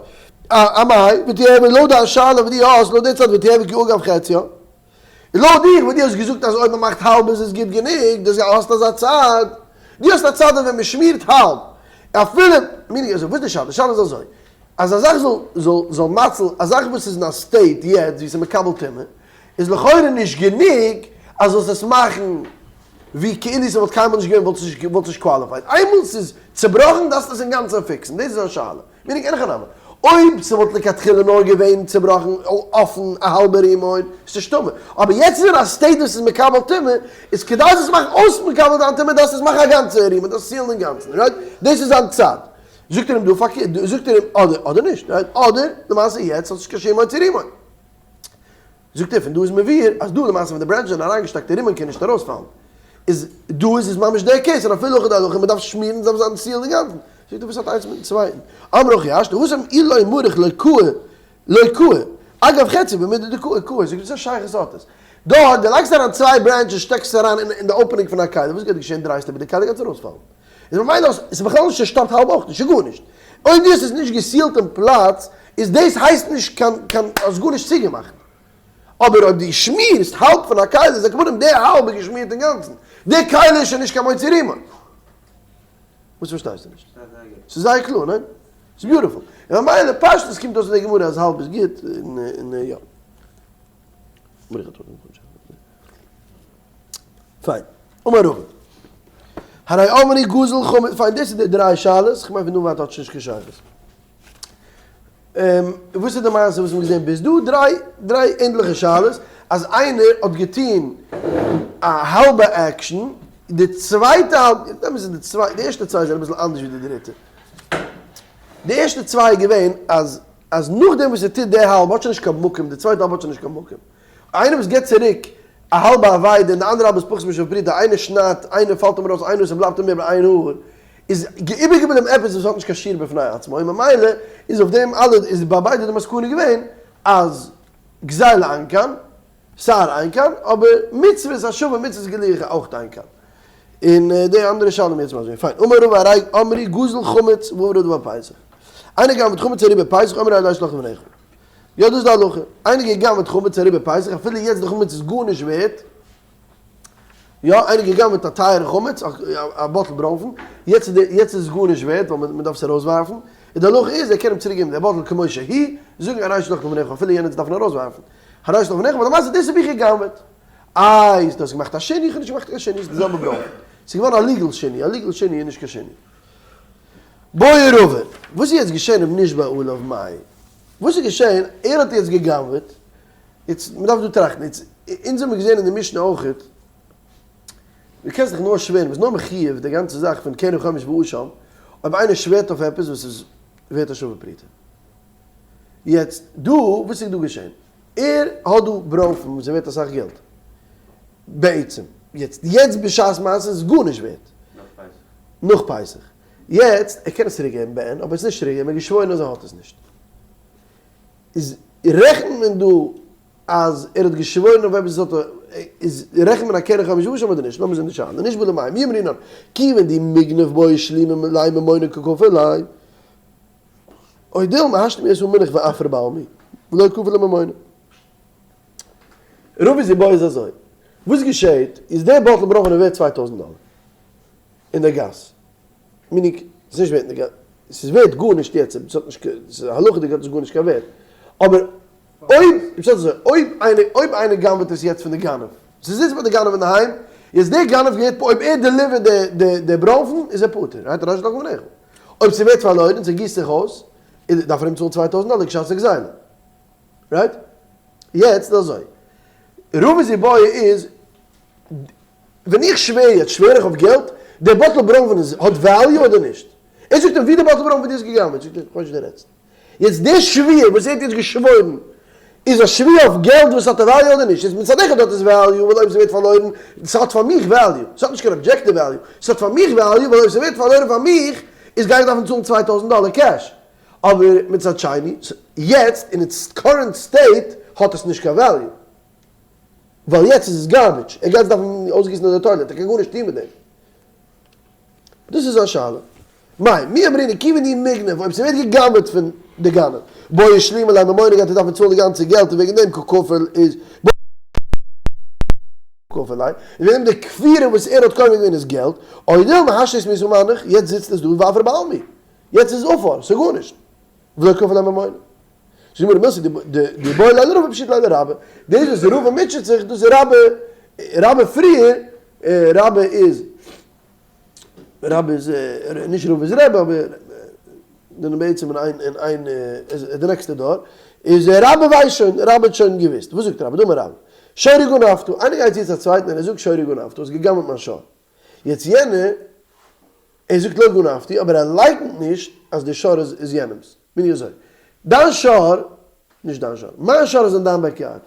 אמאי, ותיהוי, לויט דיין שאלה וואס דו האסט, לויט די צד ותיהוי כי אגף חציה. לויט דיך וואס דו האסט געזאגט אז אויב מען מאכט האלב איז עס גוט גענוג, דו האסט אזא צד, דו האסט א צד אז ווען מען שמירט האלב, אפילו, meaning אזוי, וואס איז די שאלה? די שאלה איז אזוי, אז א זאך זאל זאל זאל מציל, א זאך וואס איז אין א state יעצט ווי עס איז מקבל טומאה, איז לכאורה נישט גענוג אז זאלסט עס מאכן ווי כאילו ס'וואלט קיינמאל נישט געווען וואלט עס נישט וואלט עס נישט qualified, איינמאל ס'איז צובראכן דארפסטו עס אינגאנצן פיקסן, דאס איז א שאלה. meaning אין הכי נמי, אויב ס'וואלט לכתחילה נאר געווען צובראכן אפן א האלבע רימון, איז נישט טמא. אבער יעצט איז אין א state וואס איז מקבל טומאה, איז כדי זאלסט מאכן אויס מקבל זיין טומאה דארפסטו עס מאכן א גאנצע רימון, דארפסט סילן אינגאנצן, right? דאס איז זיין צד. זאגט ער אים דא פארקערט, זאגט ער אים אדער אדער נישט, right? אדער למעשה יעצט האסט נישט קיין שום מוציא רימון. זאגט ער פון דא איז מבואר אז דא למעשה ווען די branches זענען אריינגעשטעקט די רימון קען נישט ארויספאלן איז דא איז עס ממש דער case און אפילו הכי דהלכה מען דארף שמירן עס דארף זיין sealed אינגאנצן זאגט ער וואס האט איינס מיטן צווייטן אמר הכי השתא התם אי לא מרח לא קאי לא קאי אגף חציה במידי דקאי קאי זאגט ער וואס א שייכות האט עס דארט די לייגסט אריין צוויי branches שטעקסט עס אריין אין די opening פון א כלי וואס גייט געשען דרייסט איבער די כלי גייט עס ארויספאלן איז ממילא עס איז בכלל נישט צושטאפט האלב אויך נישט גארנישט אויב דו האסט עס נישט געסילט אין פלאץ איז דאס הייסט נישט קיין קיין האסט גארנישט צוגעמאכט. אבער אויב דו שמירסט האלב פון א כלי איז הכוונה די האלב איז געשמירט אינגאנצן. די כלי איז שוין נישט קיין מוציא רימון. וואס פארשטייסטו נישט? ס'איז זייער קלאר, ניין? ס'איז beautiful. און ממילא פשטות קומט אויס אין די גמרא אז האלב איז גוט און און יא. פיין. אמר רבא. הרי אמרו גזל חמץ, פיין דאס איז די דריי שאלות, כ'מיין פון דא און ווייטער האט שוין נישט קיין שייכות. וואס איז די מעשה וואס מ'האט געזען ביז דא? דריי דריי ענדליכע שאלות, אז איינער האט געטון א האלבע action, די צווייטע האלב, באמת איז די צוויי, די ערשטע צוויי זענען אביסל אנדערש ווי די דריטע. די ערשטע צוויי איז געווען אז. אז נאכדעם וואס ער טוט די האלב האט שוין נישט קיין מקום, די צווייטע האלב האט שוין נישט קיין מקום. איינער וואס גיבט צוריק א האלבע אבידה און די אנדערע האלב איז פחות משווה פרוטה, איינער שניידט, איינער פאלט אים ארויס איין האר ס'בלייבט אים איבער איין האר, איז איבערגעבליבן עפעס וואס האט נישט קיין שיעור בפני עצמו, און ממילא איז אויף דעם אלע איז ביי ביידע די מסקנא געווען אז גזילה אין כאן, שער אין כאן, אבער מצוות השבה מצוות גילוח אויך אין כאן. און די אנדערע שאלה מיר יעצט מסביר. פיין, אמר רבא הרי אמרו גזל חמץ ועבר עליו הפסח. איינער גנב'ט חמץ אריבער פסח אומר הרי שלך לפניך. יא דאס איז די הלכה. איינער געגנב'ט חמץ אריבער פסח אפילו יעצט די חמץ איז גארנישט ווערט, יא איינער געגנב'ט א טייערע חמץ, א באטל ברוינפן, יעצט איז די יעצט איז עס גארנישט ווערט ווייל מען דארף עס ארויסווארפן, און די הלכה איז ער קען אים צוריק געבן די באטל כמו שהיא, זאגן הרי שלך לפניך אפילו יענער וועט עס דארפן ארויסווארפן. הרי שלך לפניך ווייל למעשה דאס האב איך געגנב'ט. איי דו האסט געמאכט א שינוי, איך האב נישט געמאכט קיין שינוי, ס'איז די זעלבע ברוינפן. ס'איז געווארן א legal שינוי, א legal שינוי איז נישט קיין שינוי. בעי רבא, וואס איז יעצט געשען אויב נשבע עליו מאי? וואס איז געשען? ער האט יעצט גע'גנב'עט, יעצט מ'דארף דא טראכטן, יעצט אונז האבן געזען אין די משנה אויכעט, דו קענסט דיך נאר שווערן, ביסט נאר מחיוב די גאנצע זאך פון קרן חומש ואשם, אויב איינער שווערט אויף עפעס וואס איז ווערט א שווה פרוטה. יעצט דא, וואס איז דא געשען? ער האט דא ברוינפן וואס איז ווערט אסאך געלט, בעצם, יעצט יעצט בשעת מעשה איז עס גארנישט ווערט. נאך פסח. יעצט, ער קען עס צוריק געבן בעין, אבער עס נישט צוריק געבן, ער האט געשוואוירן אז ער האט עס נישט. איז רעכנט מען דא אז ער האט געשוואוירן אויף עפעס וואס האט איז רעכנט מען א קרן חמש ואשם אדער נישט? לאמיר זען די שאלה. נשבע למאי מי אמרינן כיוון דמיגנב בעי שלומי ליה ממונא קא כפיר ליה או דילמא השתא מיהת הא מנח ועפרא בעלמא ולא כפיר ליה ממונא. רבא'ס איבעיא איז אזוי, וואס געשעהט איז דער באטל ברוינפן איז ווערט 2000 דאלער אין דער גאס, meaning ס'איז נישט ווערט אין די גאס, ס'איז ווערט גארנישט יעצט, ס'האט נישט קיין, ס'איז הלכה'דיג האט עס גארנישט קיין ווערט, אבער אויב, פשט איז אזוי, אויב איינער, אויב איינער גנב'עט עס יעצט פון די גנב, ס'זיצט ביי די גנב אינדערהיים, יעצט דער גנב געהערט, אויב ער deliver ט די די די ברוינפן איז ער פטור, right הרי שלך לפניך, אויב ס'ווערט פארלוירן, ס'גיסט זיך אויס, איז דארף ער אים צאלן 2000 דאלער כשעת הגזילה, right? יעצט איז אזוי, רבא'ס איבעיא איז, ווען איך שווער יעצט, שווער איך אויף געלט? דער באטל ברוינפן איז האט value אדער נישט? ער זאגט אים ווי די באטל ברוינפן ווי דו האסט געגנבעט, זאגט ער איך ווייס נישט וואס דו רעדסט. יעצט דער שבועה וואס ער האט יעצט געשוואוירן איז א שבועה אויף געלט וואס האט א value אדער נישט? יעצט מצד אחד האט עס value ווייל אויב ס'ווערט פארלוירן, ס'האט פאר מיך value, ס'האט נישט קיין objective value, ס'האט פאר מיך value ווייל אויב ס'ווערט פארלוירן פאר מיך איז גיי איך דארפן צאלן 2000 דאלער cash. אבער מצד שני, יעצט אין its current state האט עס נישט קיין value. ווייל יעצט איז עס garbage, ער גייט עס דארפן אויסגיסן אין די toilet, ער קען גארנישט טון מיט דעם. דאס איז א שאלה. מאי, מי אמרינן כיוון דמיגנב, אויב ס'ווערט גע'גנב'עט פון די גנב, בעי שלומי ליה ממונא גייט ער דארפן צאלן די גאנצע געלט און וועגן דעם קא כפיר איז כפיר ליה, און וועגן דעם די כפירה וואס ער האט קובע געווען איז געלט, או דילמא השתא מיהת הא מנח, יעצט זיצט עס דא ועפרא בעלמא, יעצט איז עס עפר, ס'איז גארנישט, ולא כפיר ליה ממונא. זאגט די גמרא מילתא דאיבעיא ליה לרבא פשיטא ליה לרבה, דאס וואס רבא מוטשעט זיך דאס איז רבה, רבה פריער, רבה איז, רבה איז, נישט רבא איז רבי אבער זענען בעצם אין איין אין איין די נעקסטע דור, איז רבה ווייסט שוין, רבה האט שוין געוויסט, וואס זאגט רבה, דאמר רבה, שורי גנבת, איינער גייט צו צו א צווייטן און ער זאגט שורי גנבת, האסט גע'גנב'ט מיין שור, יעצט יענער, ער זאגט לא גנבתי אבער ער לייקנט נישט אז די שור איז יענעמס. בין איך אזוי. דיין שור, נישט דיין שור, מיין שור איז אין דיין backyard.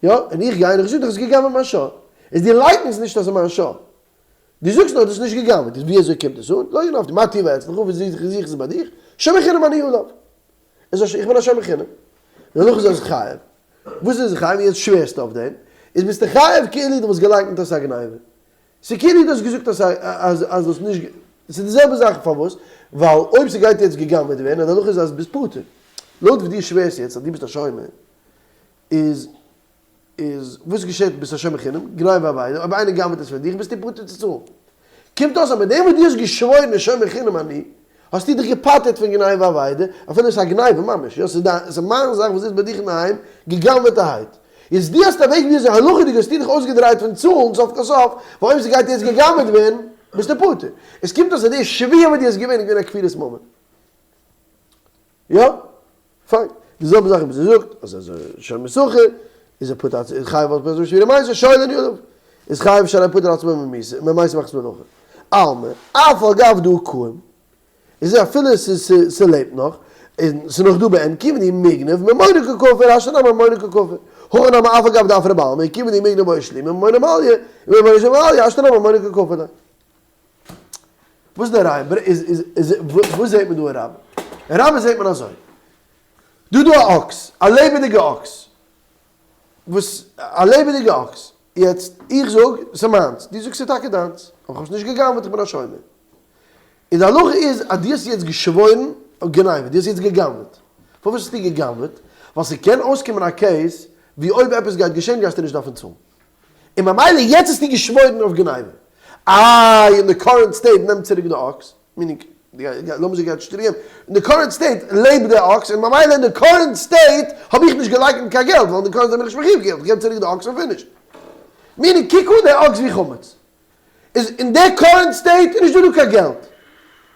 יא, און איך גיי און איך זאג דיך האסט גע'גנב'עט מיין שור. איז דו לייקנסט נישט אז ס'איז מיין שור. דו זאגסט נאר דו האסט נישט גע'גנב'עט. איז ווי אזוי קומט עס אן? לא גנבתי. מה טיבו אצלך? וואס זוך איך ביי דיך? שומר חינם אני עליו. איז א איך בין א שומר חינם. די הלכה איז אז חייב. וואס איז חייב? יעצט שווערסטו אויף דעם. איז ביסטו חייב כאילו דו וואלסט געלייקנט אז ס'איז א גניבה. ס'כאילו דו האסט געזאגט אז אז אז דאס נישט ס'איז די זעלבע זאך פארוואס ווייל אויב ס'גייט יעצט גע'גנב'עט ווערן אז די הלכה איז אז ביסט פטור לויט ווי דו שווערסט יעצט אז דו ביסט א שומר איז איז וואס געשעט ביסט א שומר חינם גניבה ואבידה אויב איינער גנב'עט עס פון דיך ביסטו פטור צו צאלן קומט אויס אז מיט דעם וואס דו האסט געשוואוירן שומר חינם אני האסטו דיך געפטר'ט פון גניבה ואבידה, אפילו עס איז א גניבה ממש, יא, ס'איז דיין, ס'איז מיין זאך וואס זיצט ביי דיך אינדערהיים, גע'גנב'עטערהייט. יעצט דו האסט א וועג ווי אזוי הלכה'דיג האסטו דיך אויסגעדרייט פון צאלן סוף כל סוף, ווייל אויב ס'גייט יעצט גע'גנב'עט ווערן, ביסטו פטור. עס קומט אויס אז די שבועה וואס דו האסט געווען איז געווען א כפירת ממון. יא? פיין. די זעלבע זאך וואס ער זאגט אז אז שומר שכר איז ער פטור איז חייב על פי שבועה מעשה שואל אני עליו איז חייב שהרי פטר עצמו ממיתה ממעשה מחצית מלאכה. אלמא, אף על גב דהא קאים, איז אפילו ס'לעבט נאך. און ס'איז נאך דא בעין כיוון דמיגנב ממונא קא כפר השתא נמי ממונא קא כפר הכא נמי אף על גב דעפרא בעלמא כיוון דמיגנב בעי שלומי ממונא מעליא וממונא שמעליא השתא נמי ממונא קא כפר ליה. וואס איז די ראיה? וואס זעט מען דא אין רבה? אין רבה זעט מען אזוי, דא איז דא א אקס, א לעבעדיגע אקס, וואס א לעבעדיגע אקס, יעצט איך זאג ס'איז מיינס, דו זאגסט ס'איז טאקע דיינס, אבער כ'האב עס נישט גע'גנב'עט איך בין א שומר. און די הלכה איז אז דו האסט יעצט געשוואוירן אויף גניבה, דו האסט יעצט גע'גנב'עט. פארוואס האסטו גע'גנב'עט? ווייל ס'קען אויסקומען א case ווי אויב עפעס גייט געשען גייסטו נישט דארפן צאלן. און ממילא יעצט האסטו געשוואוירן אויף גניבה. איי אין די current state נעם צוריק די אקס, meaning לאמיר זאגן גייט נישט צוריק געבן, אין די current state לעבט די אקס און ממילא אין די current state האב איך נישט געלייקנט קיין געלט ווייל אין די current state בין איך נישט מחויב געלט, כ'געב צוריק די אקס און finish. meaning קוק אן די אקס ווי חמץ. איז אין די current state איז נישט דא דא קיין געלט,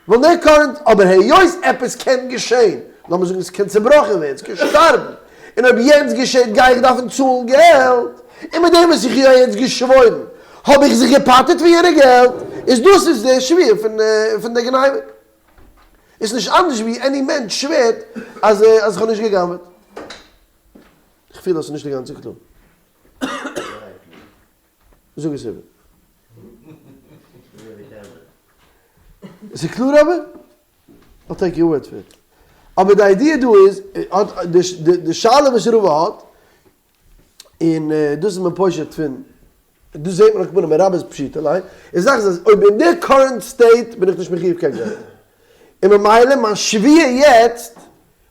ווייל די current, אבער היות עפעס קען געשען, לאמיר זאגן עס קען צובראכן ווערן, עס קען שטארבן, און אויב יענץ געשעט גיי איך דארפן צאלן געלט, און מיט דעם וואס איך האב יעצט געשוואוירן האב איך זיך געפטר'ט פון יענע געלט, איז דאס איז די שבועה פון פון די גניבה. איז נישט אנדערש ווי any מענטש שווערט אז אז איך האב נישט גע'גנב'עט. איך פיל אז ס'איז נישט אינגאנצן קלאר. זאג עס איבער. עס איז קלאר אבער? I'll take your word for it. אבער די idea דא איז, די שאלה וואס רבא האט, און דאס איז מען פושט פון, דאס זעט מען אויך פון רבא'ס פשיטא אליין, איז זאך איז אז אויב אין די current state בין איך נישט מחויב קיין געלט, און ממילא מיין שבועה יעצט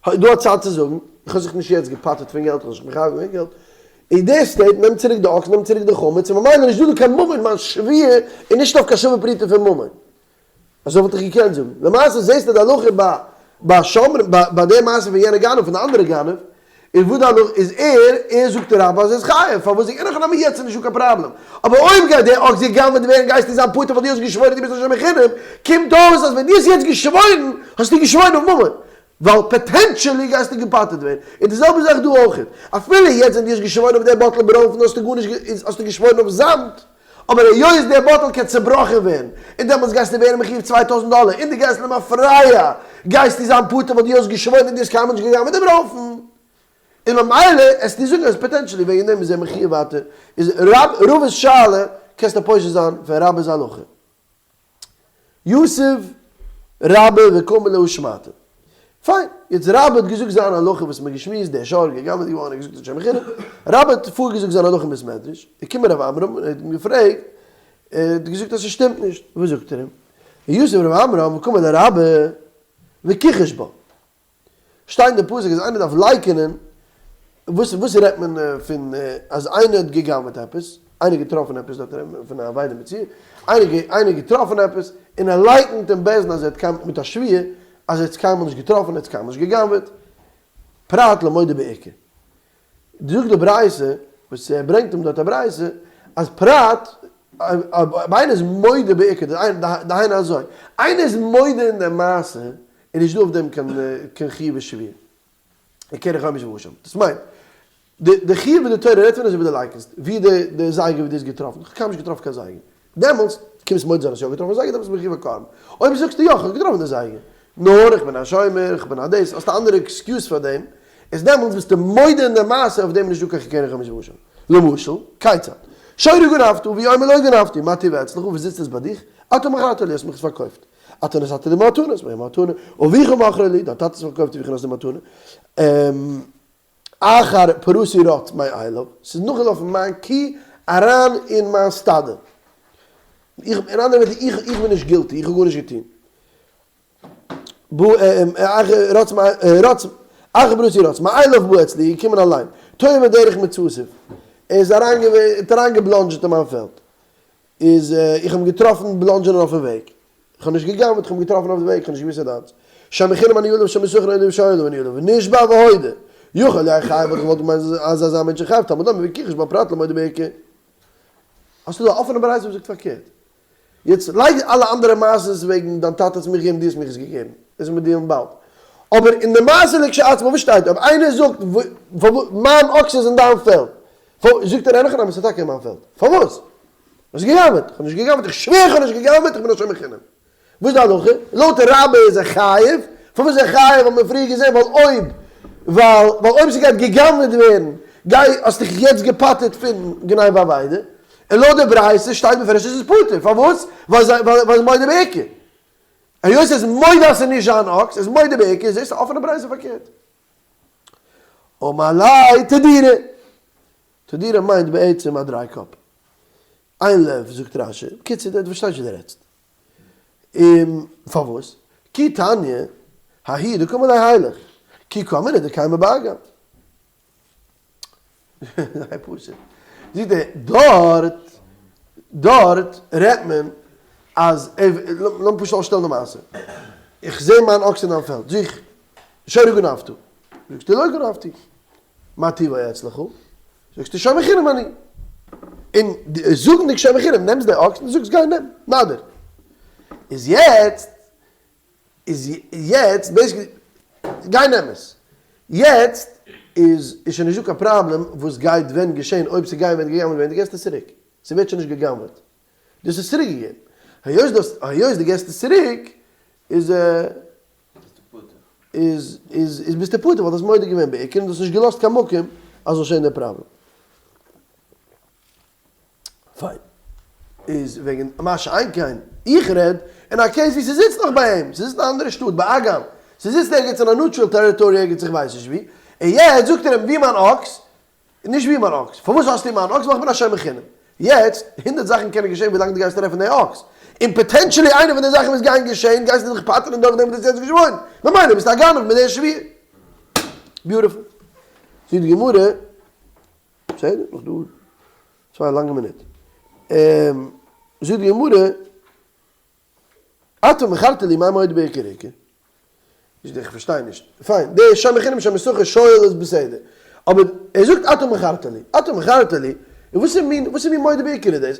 איז דא א צד צו זאגן, איך האב זיך נישט יעצט געפטר'ט פון געלט, איך האב זיך מחייב געווען געלט, אין די state נעם צוריק די אקס, נעם צוריק די חמץ, און ממילא נישט דא דא קיין ממון, מיין שבועה איז נישט אויף קיין שווה פרוטה פון ממון. אזוי וואלט איך געקענט זאגן. למעשה זעסטו די הלכה ביי ביי שומרים, ביי די מעשה פון יענע גנב, פון די אנדערע גנב, איז וואס די הלכה איז ער, ער זאגט די רבי אז ער איז חייב, פארוואס זאג איך אין הכי נמי יעצט איז נישטא קיין פראבלעם, אבער אויב גייט די אקס גע'גנב'עט ווערן גייסטו זיין פטור ווייל דו האסט געשוואוירן דו ביסט א שומר חינם, קומט אויס אז ווען דו האסט יעצט געשוואוירן האסטו געשוואוירן אויף ממון, ווייל potentially גייסטו געפטר'ט ווערן, און די זעלבע זאך דא אויך, אפילו יעצט ווען דו האסט געשוואוירן אויף די באטל ברוינפן האסטו גארנישט האסטו געשוואוירן אויף זאמד, אבער היות דער באטל קען צובראכן ווערן, און דעמאלטס גייסטו ווערן מחויב 2000 דאלער, און דו גייסט למפרע גייסטו זיין פטור ווייל דו האסט געשוואוירן און דו האסט קיינמאל נישט געגאנגען מיט די ברוינפן, און ממילא עסטו זאגן אז potentially וועגן דעם איז ער מחויב ווייטער, איז רבא'ס שאלה קענסטו פושט זיין פון רבא'ס הלכה. יתיב רבה וקאמר להא שמעתא. פיין, יעצט רבה האט געזאגט זיין הלכה וואס מ'האט געשמועסט, דער שור איז גע'גנב'עט געווארן, ער האט געזאגט לשם חינוך, רבה האט פארגעזאגט זיין הלכה אין בית מדרש, איז געקומען רב עמרם און ער האט אים געפרעגט, ער האט געזאגט אז ס'שטימט נישט, וואס זאגט ער אים? יתיב רב עמרם וקאמר לרבה וכיחש בה. שטייט אין די פסוק אז איינער דארף לייקענען, וואס וואס רעדט מען פון אז איינער האט גע'גנב'עט עפעס, איינער געטראפן עפעס דארט רעדט מען פון א אבידה מצויה, איינער איינער געטראפן עפעס און ער לייקנט אין בית דין אז ער האט קיינמאל מיט א שבועה אז ער האט עס קיינמאל נישט געטראפן ער האט עס קיינמאל נישט גע'גנב'עט, פרט למודה בעיקר. זאגט די ברייתא, וואס ער ברענגט אים דארט א ברייתא, אז פרט אויב איינער איז מודה בעיקר, דהיינו אזוי, איינער איז מודה אין די מעשה, איז נישט דא אויף דעם קיין חיוב ושבועה, קרן חומש ואשם, דאס מיינט, די חיוב וואס די תורה רעדט פון איז אויב דו לייקנסט, ווי די זייגער ווי דו האסט געטראפן, איך האב קיינמאל נישט געטראפן קיין זייגער, דעמאלטס קומסט מודה זיין אז יא געטראפן א זייגער דעמאלטס ביסטו מחיוב א קרבן, אויב זאגסטו יא איך האב געטראפן די זייגער, נאר איך בין א שומר, איך בין א דאס, האסט א אנדערע excuse פאר דעם, איז דעמאלטס ביסטו מודה אין די מעשה אויף דעם איז נישטא קיין קרן חמש ואשם. למשל, כיצד? שורו גנבתו והוא אומר לא גנבתי, מה טיבו אצלך, וואו זיצט עס ביי דיך? אתה מכרת לי, האסט מיך עס פארקויפט. אתה נתת לי מתנה, האסט מיר געגעבן מתנה. אביך מכרו לי, דיין טאטע האט עס פארקויפט אביך נתן לי מתנה. אחר פרתי רץ מאליו, ס'איז נאכגעלאפן מיין קו אריין אין מיין סטאדע. איך, אין אנדערע ווערטער, איך, איך בין נישט guilty, איך האב גארנישט געטון. רץ, אחר פרתי רץ מאליו בא אצלי, געקומען אליין. תועה בדרך מצאתיו, ער איז אריין, האט אריינגעבלאנדזשעט אין מיין פעלד. איז איך האב אים געטראפן בלאנדזשענען אויפן וועג. איך האב נישט גע'גנב'עט, איך האב אים געטראפן אויף די וועג, איך האב נישט געוואוסט אז דיינס. שומר חינם אני עליו, שומר שכר אני עליו, שומר אני עליו, ונשבע והודה. יכול יהא חייב, וואלט איך געוואלט מיינען אז אזא מענטש איז חייב, תלמוד לומר וכיחש בה פרט למודה בעיקר. האסטו דא א אפענע ברייתא וואס זאגט פארקערט. יעצט לייג אלע אנדערע מעשות וועגן דיין טאטע האט עס מיך געגעבן דו האסט מיך עס געגעבן, דאס וועט מען deal ן באלד. אבער אין די מעשה לכשעצמה וואס שטייט אויב איינער זאגט מיין אקס איז אין דיין פעלד, זאגט ער אין הכי נמי ס'איז טאקע אין מיין פעלד. פארוואס? האסט גע'גנב'עט? איך האב נישט גע'גנב'עט, איך שווער איך האב נישט גע'גנב'עט, איך בין א שומר חינם. וואס איז די הלכה? לויט רבה איז ער חייב, פארוואס איז ער חייב האט מען פריער געזען ווייל אויב ווייל ווייל אויב ס'גייט גע'גנב'עט ווערן גיי האסט דיך יעצט געפטר'ט פון גניבה ואבידה, און לויט די ברייתא שטייט בפירוש אז ס'איז פטור, פארוואס? ווייל זיי ווייל ער איז מודה בעיקר. היות ער איז מודה אז ס'איז נישט זיין אקס, ער איז מודה בעיקר, איז דאס א אפענע ברייתא פארקערט. אמר ליה תדירא. תדירא מיינט בעצם א דריי קאפ. אין לב זאגט רש"י, בקיצור דו פארשטייסט ווי דו רעדסט. און פארוואס? כי תניא ההיא דקאמר ליה הילך, כי קאמינא דקיימא באגם. זייער פשוט. זאגט ער, דארט, דארט רעדט מען אז, לאמיר פשוט אויסשטעלן די מעשה. איך זע מיין אקס אין דיין פעלד, זאג איך, שורי גנבתו. זאגסטו לא גנבתי. מה טיבו אצלך? זאגסטו שומר חינם אני. און זאגנדיג שומר חינם נעמסט די אקס און זאגסט גיי נעם, נאדיר. איז יעצט, איז יעצט basically, גיי נעם עס. יעצט איז איז שוין נישטא קיין פראבלעם וואס גייט ווען געשען אויב ס'גייט ווען גע'גנב'עט ווערן, דו געסט עס צוריק. ס'ווערט שוין נישט גע'גנב'עט. דו האסט עס צוריק געגעבן. היות דו האסט, היות דו געסט עס צוריק, איז. איז איז איז ביסטו פטור ווייל דו האסט מודה געווען בעיקר און דו האסט נישט געלאזט קיין מקום אז זאל שעהן די פראבלעם. פיין. איז וועגן מה שאין כן איך רעד אין א case ווי ס'זיצט נאך ביי אים, ס'זיצט אין א אנדערע שטאט באגם, ס'זיצט ערגעץ אין א neutral territory ערגעץ איך ווייס נישט ווי, און יעצט זאגט ער אים ווי מיין אקס, נישט ווי מיין אקס, פארוואס האסטו מיין אקס? ווייל איך בין א שומר חינם. יעצט, הונדרעט זאכן קענען געשען ווילאנג דו גייסט טרעפן די אקס. און potentially איינע פון די זאכן וואס גייען געשען גייסטו זיך פטר'ן דורך דעם וואס דו האסט יעצט געשוואוירן. ממילא ביסטו א גנב מיט די שבועה. Beautiful. זאגט די גמרא, בסדר, נאך דא צוויי לאנגע מינוט. זאגט די גמרא, אתה מכרת לי מאי מודה בעיקר איכא? נישט איך פארשטיי נישט. פיין, די שומר חינם שומר שכר שואל איז בסדר. אבער ער זאגט אתה מכרת לי. אתה מכרת לי, און וואס איז מין וואס איז מין מודה בעיקר איז דאס?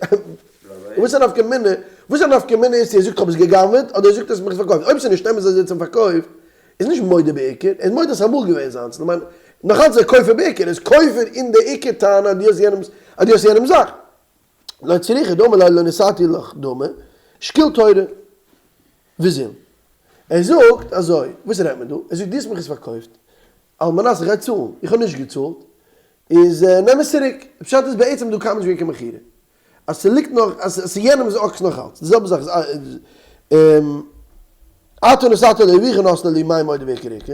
וואס איז א נפקא מינה? וואס איז א נפקא מינה איז צו ער זאגט כ'האב עס גע'גנב'עט אדער ער זאגט ער האט מיך עס פארקויפט. אויב ס'איז נישט אמת אז ער האט עס אים פארקויפט, איז נישט מודה בעיקר, ער איז מודה אז ס'איז אמאל געווען זיינס. כ'מיין, נאכאלץ איז ער כופר בעיקר, ער איז כופר אין די עיקר טענה אז דו האסט יענעמ'ס אז דו האסט יענעמ'ס זאך. לא צריכא דאמר ליה לא נתתי לך דמי, שקיל תורא וזיל. ער זאגט אזוי, וואס רעדט מען דא? ער זאגט דו האסט מיך עס פארקויפט על מנת איך גיי צאלן, איך האב נישט געצאלט, איז נעם עס צוריק. די פשט איז בעצם דא קיינמאל נישט געווען קיין מכירה. אז ס'ליגט נאך, אז ס'איז יענעמ'ס אקס נאך אלץ. די זעלבע זאך איז אתה נתת לאביך נתנו לי מאי מודה בעיקר איכא,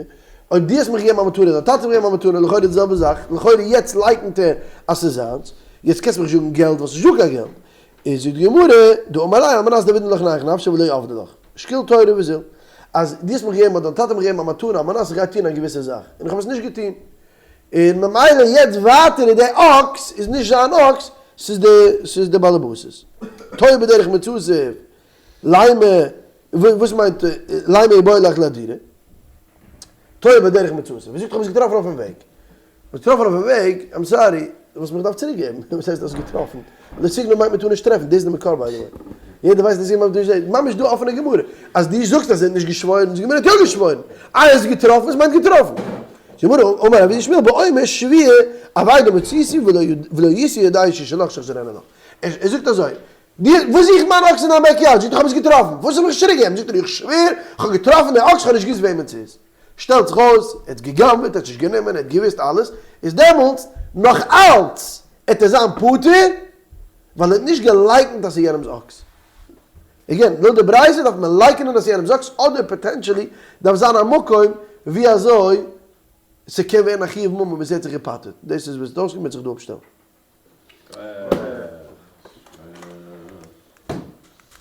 אויב דו האסט מיך געגעבן א מתנה, דיין טאטע האט מיך געגעבן א מתנה, לכאורה די זעלבע זאך, לכאורה יעצט לייקנט ער אז ס'איז זיינס, יעצט קענסט מיך נישט זאגן געלט ווייל ס'איז נישטא קיין געלט, איז זאגט די גמרא, דאמר ליה על מנת דעבידנא לך נייח נפשי ולא עבדי לך, שקיל תורא וזיל, אז דו האסט מיך געגעבן אדער דיין טאטע האט מיך געגעבן א מתנה על מנת איך גיי טון א געוויסע זאך, און איך האב עס נישט געטון, און ממילא יעצט ווייטער איז די אקס איז נישט זיין אקס, ס'איז די ס'איז די באלעבאס'ס. תועה בדרך מצותיו, לימא, וואס מיינט לימא איבעי לך לאהדורי? תועה בדרך מצאתיו, ווי זאגט איך האב עס געטראפן אויפן וועג. האסט געטראפן אויפן וועג, I'm sorry, דו וואלסט מיך געדארפט צוריק געבן, וואס הייסט האסט געטראפן? לא תגנוב מיינט מען טאר נישט טרעפן, דאס איז די מקור by the way. יעדער ווייסט לא תגנוב מיינט מען טאר נישט, ממש דא אפענע גמרא, אז דו זאגסט אז ער האט נישט געשוואוירן, זאגט גמרא ער האט יא געשוואוירן, איי האסט געטראפן, עס מיינט געטראפן. זאגט גמרא, אמר רבי ישמעאל באומר שבועה אבידה מציתי ולא הייתי יודע שהיא שלך שאחזירנה לך. ער זאגט אזוי, די וואס זוכט מיין אקס אין דיין backyard? זאגט ער איך האב עס געטראפן, וואס זאל איך צוריק געבן? זאגט ער איך שווער איך האב געטראפן די אקס איך האב נישט געוואוסט וועמען ס'איז. שטעלט זיך אויס ער האט גע'גנב'עט ער האט נישט גענומען ער האט געוואוסט אלעס, איז דעמאלטס נאך אלץ עט ער זיין פטור ווייל ער האט נישט געלייקנט אז ס'איז יענעמ'ס אקס. Again, לויט די ברייתא דארף מען לייקענען אז ס'איז יענעמ'ס אקס אדער potentially דארף זיין א מקום ווי אזוי ס'קען ווערן א חיוב ממון וואס ער האט זיך געפטר'ט. דאס איז וואס דאס מ'וועט זיך דא אפשטעלן.